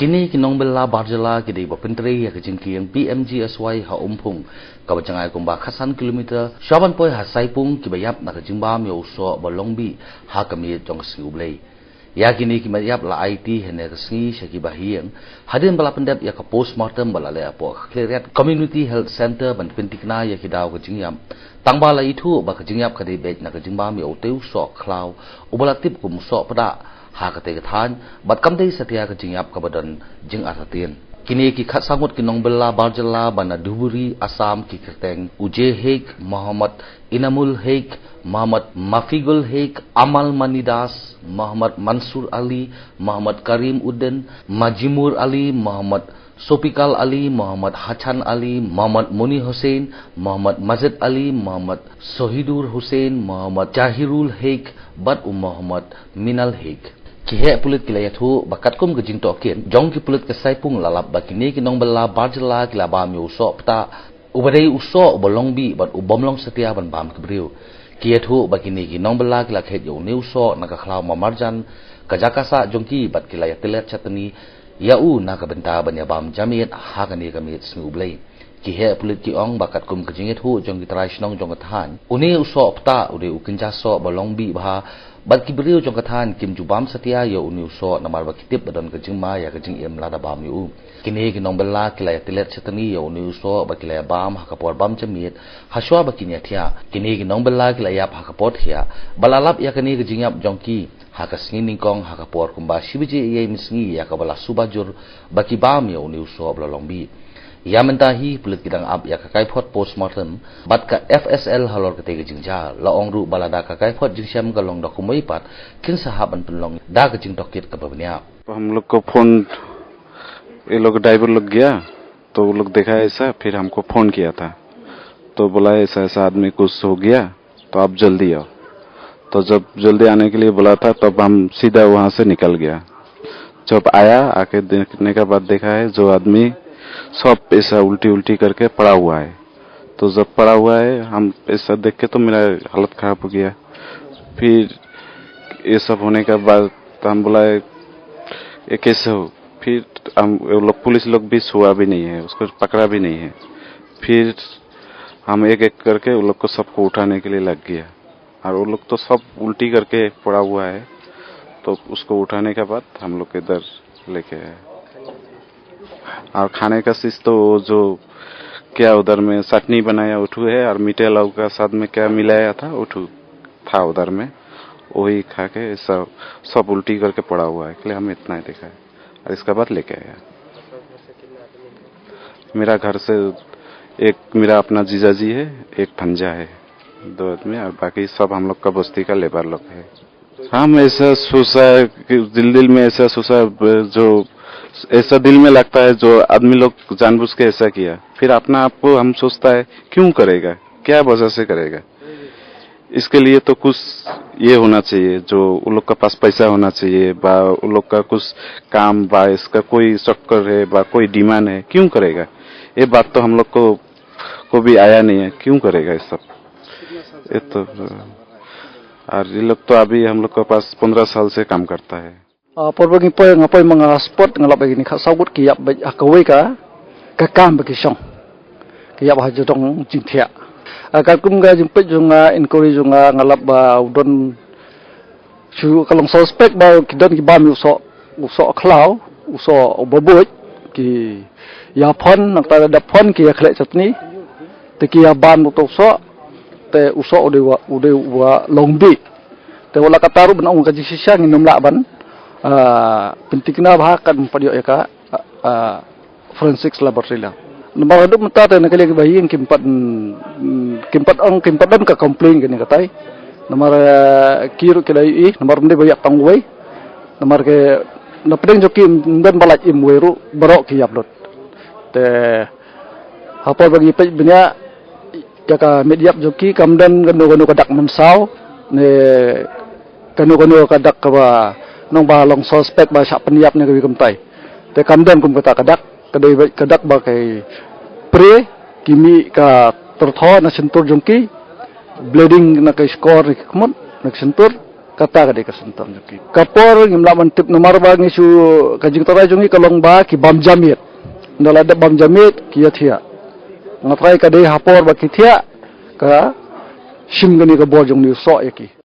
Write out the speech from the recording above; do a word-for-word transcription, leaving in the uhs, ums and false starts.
Kine ki nongbylla barjylla ki dei ba pyntrei ïa ka jingkieng P M G S Y ha Umphung, kaba jngai kumba khatsan kilometer shaban poi ha Saipung, kiba ïap na ka jingbam ïa u soh ba long bih ha ka miet jong ka sngi U Blei. Ïa kine ki met ïap la aiti hynne ka sngi sha ki bahaïing, hadien ba la pyndep ïa ka postmortem ba la leh hapoh ka Khliehriat Community Health Centre ban pyntikna ïa ki daw ka jingïap. Tang ba la ithuh ba ka jingïap ka dei beit na ka jingbam ïa utei u soh khlaw, uba la tip kum u soh pdah ha katei ka thaiñ, bad kam dei satia ka jingïap kaba don jingartatien. Kine ki khatsan ngut ki nongbylla barjylla ba na Dhuburi, Assam, ki kyrteng u J Haque, Mohammad Inamul Haque, Mohammad Mafigul Haque, Amal Manidas, Mohammad Mansur Ali, Mohammad Karim Uddin, Majimur Ali, Mohammad Sopikal Ali, Mohammad Hachan Ali, Mohammad Moni Hussain, Mohammad Majid Ali, Mohammad Sohidur Hussain, Mohammad Jahirul Haque, bad u Mohammad Minal Haque. Ki heh pulit ki la ïathuh ba katkum ka jingtohkit jong ki pulit ka Saipung, la lap ba kine ki nongbylla barjylla ki la bam ïa u soh pdah, uba dei u soh uba long bih bad u bym long satia ban bam ki briew. Ki ïathuh ba kine ki nongbylla ki la kheit ïa une u soh na ka khlaw marjan ka jaka sah jong ki bad ki la ïatylliat chatni ïa u na ka bynta ban ïabam jamiet ha kane ka miet sngi U Blei. Ki heh pulit ki ong ba katkum ka jingïathuh jong ki trai shnong jong ka thaiñ, une u soh pdah u dei u kynja soh ba long bih bha, bad ki briew jong ka thaiñ kim ju bam satia ïa une u soh namar ba ki tip ba don ka jingma ïa ka jingim lada bam ïa u. Kine ki nongbylla ki la ïatylliat chatni ïa une u soh bad ki la ïabam ha ka por bam jamiet, hashwa ba kin ïathiah. Kine ki nongbylla ki la ïap ha ka por thiah, ba la lap ïa kane ka jingïap jong ki ha ka sngi nyngkong ha ka por kumba shi baje ïa i mynsngi ïa kaba la suba jur ba ki bam ïa une u soh ba la long bih. Ïa mynta hi pulit ki dang ap ïa ka kaiphod postmortem bad ka F S L halor katei ka jingjia. La ong ruh ba lada ka kaiphod jingshem ka long da kumwei pat, kin sa hap ban pynlong da ka jingtohkit kaba bniah. हम लोग को फोन, ये लोग ड्राइवर लोग गया, तो वो लोग देखा ऐसा, फिर हमको फोन किया था, तो बोला ऐसा ऐसा आदमी कुछ हो गया, तो आप जल्दी आओ। तो जब जल्दी आने के लिए बोला था, तब हम सीधा वहाँ से निकल गया। जब आया, आके देखने का बाद देखा है जो आदमी सब ऐसा उल्टी उल्टी करके पड़ा हुआ है। तो जब पड़ा हुआ है, हम ऐसा देख के तो मेरा हालत खराब हो गया। फिर ये सब होने का बाद हम बोला, ये कैसे हो? फिर हम, वो लोग, पुलिस लोग भी छुआ भी नहीं है, उसको पकड़ा भी नहीं है। फिर हम एक एक करके उन लोग को, सबको उठाने के लिए लग गया। और वो लोग तो सब उल्टी करके पड़ा हुआ है, तो उसको उठाने के बाद हम लोग इधर लेके आए। और खाने का चीज तो वो जो क्या उधर में चटनी बनाया उठू है, और मीठे लाऊ का साथ में क्या मिलाया था उठू था उधर में, वही खा के सब, सब उल्टी करके पड़ा हुआ है, इसलिए हम इतना ही देखा है। और इसका बाद लेके आया। मेरा घर से एक मेरा अपना जीजा जी है, एक भंजा है, दो आदमी, और बाकी सब हम लोग का बस्ती का लेबर लोग है। हम ऐसा सोचा कि दिल दिल में ऐसा सोचा, जो ऐसा दिल में लगता है जो आदमी लोग जानबूझ के ऐसा किया, फिर अपना आप को हम सोचता है क्यों करेगा, क्या वजह से करेगा। इसके लिए तो कुछ ये होना चाहिए, जो उन लोग का पास पैसा होना चाहिए, बा उन लोग का कुछ काम, बा इसका कोई चक्कर है, बा कोई डिमांड है, क्यों करेगा? ये बात तो हम लोग को, को भी आया नहीं है, क्यों करेगा ये सब? ये तो, और ये लोग तो अभी हम लोग के पास पंद्रह साल से काम करता है। Ah, por ba ngi poi, nga poi ma nga spot, nga lap ba kine khatsaw ngut ki ïap beit ha kawei ka, ka kam ba ki shong. Ki ïap ha jrong jingthiah. Ah, katkum ka jingpeit jong nga, inquiry jong nga, nga lap ba u don shu ka long suspect ba ki don ki bam ïa u soh, u soh khlaw, u soh uba buit, ki ïa phon, nangta da phon ki ïa khleh chatni. Te ki ïa bam u soh, te u soh u dei wa, u dei wa long bih. Te wat la katta ruh ban ong ka jingshisha ngin ym lah ban, ah, pyntikna bha kat ban pat ïoh ïa ka, ah, ah, forensic laboratory la. Namar haduh mynta te na ka liang ki bahaïing kim pat, mm, kim pat ong, kim pat don ka complain kane katai. Namar, eh, ki ruh ki la ïohi, namar ym dei ba ïap tang uwei. Namar ke na pdeng jong ki ym don ba lait im uwei ruh, baroh ki ïap lut. Te ha por ba ngi peit bniah ïa ka met ïap jong ki, kam don kano kano ka dak mynsaw ne kano kano ka dak kaba nong ba long suspect ba shah pynïap ne kaei kumtai. Te kam don kum kata ka dak, ka dei ka dak ba ki pre, ki mih ka tyrtho na shyntur jong ki, bleeding na ka shkor, na ki khmut, na ka shyntur. Kata ka dei ka symptom jong ki. Ka por ngim lah ban tip namar ba ngi shu, ka jingtrai jong ngi ka long ba ki bam jamiet. Nda la dep bam jamiet ki ïa thiah. Nga trai ka dei ha por ba ki thiah ka shim kane ka bor jong ngi u soh ïa ki.